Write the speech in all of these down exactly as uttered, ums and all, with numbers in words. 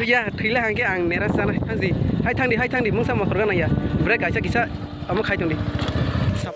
Ya, thwila hangke ang nera sana. Haji, hai thangdi, hai thangdi, mungsa motor gana ya. Brake kaisa kisa, amo khai tongdi. Sap.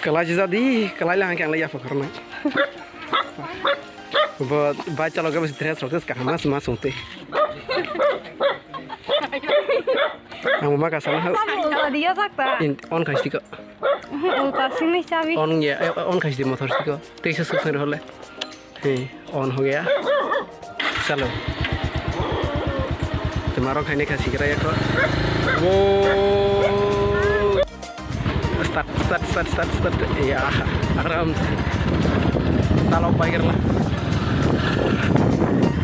Kalai si jadi, kalai lang kang lai ya phakarnai. Bo bai chalo ga bisi dress rok kaham mas mas ungte. Ang ma ka sana ha. Dia sakta. In on khai siko. Ulta sini sabi. On ya, eh, on khai siko motor siko. Teisa suk sari hole. He, on ho gaya. Chalo. Tumaro khaine kha sikra yakho. Wo. Start, start, start, start, start. Ya, aram se. Chalo, bike rla.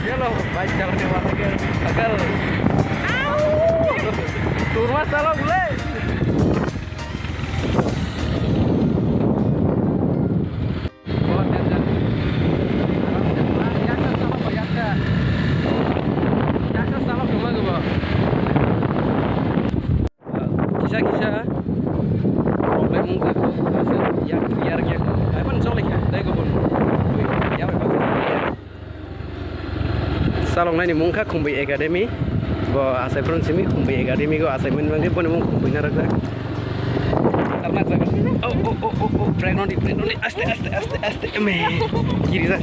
Chalo, bike chalane wala ke agal. Turma chalo bole. Kisa kisa problem wngkha, yak yak yak, ai phan chole kha, tei go bon. Chaloknai ni mung kha Khumbai Academy. Bo achai phuru simi Khumbai Academy go achai mani bagwi boni mung Khumbai na rwkjak. Tarnak jaga. Oh, oh, oh, oh, oh, brake rw di, brake rw di. Aste, aste, aste, aste. Eme. Kiri jak.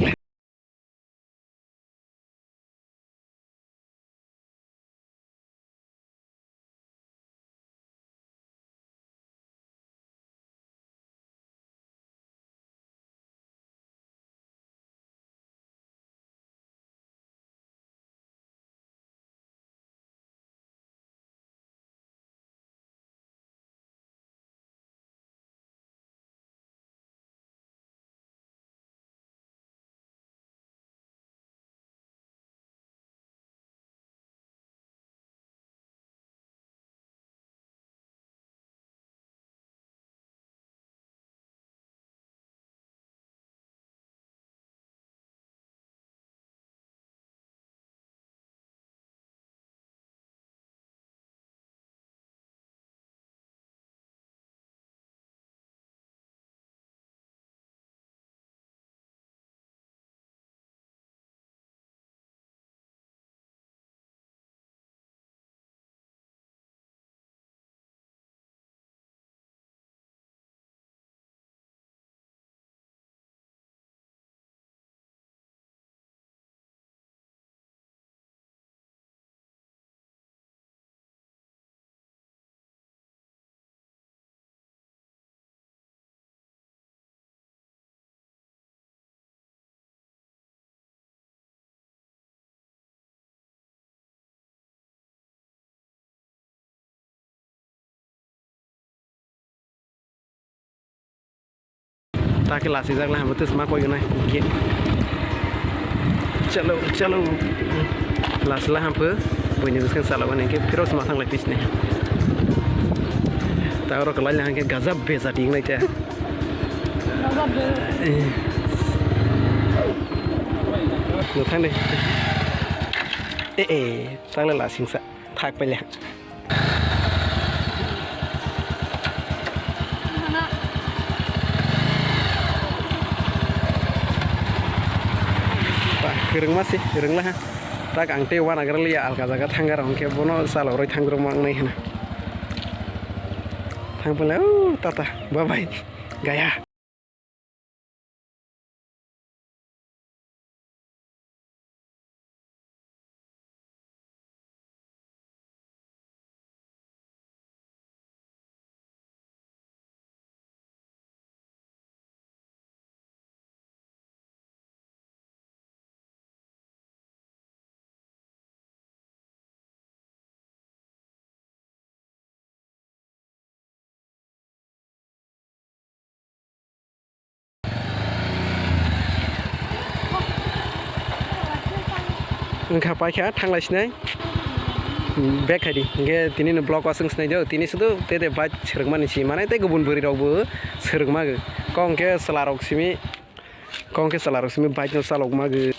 Ta khe lasi jak la hambo twi sma koi gnai. Chalo, chalo. Lasi la hampho. Buini bwskango chalo gani khe phiro sma thang lai pisne. Ta oro kwlai le hangkhe gajab bejat wngnai ta. Gajab bejat. Eh. Nuthang de. Eh, eh, tang le lasingsa. Thak pele. Ba, kwrwngma se, kwrwngla ha. Tak ang tei uanagra liya alka jaga thangkha rok hwnkhe bono chalokrwi thangkhrokma wngnai hwna. Thang pele, o tata, bye bye, gaya. Wngkha paikha thanglai sinai. Back khaidi. Hingke tini no vlog o aswk sinai do. Tini sudu tete bike swrwngmani si. Mane tei kubun bwrwi rok bo swrwngma gw. Kong khe chwla rok simi. Kong khe chwla rok simi bike no chalokma gw.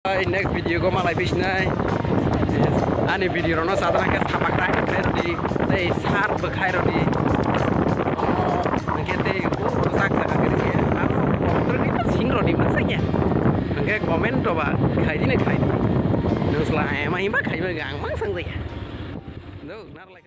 Next video ko malai pisinai. Ani video rono sadana ke sapak rai rai rodi. Tei sar bwkhai rodi. Hingke tei o sak jaga ke rodi. Aro kotor ni ta sing rodi masa ya. Hingke comment to ba khai di ne khai di. Nung sela ema himba khai ba gang mang sang ya. No, nar lai.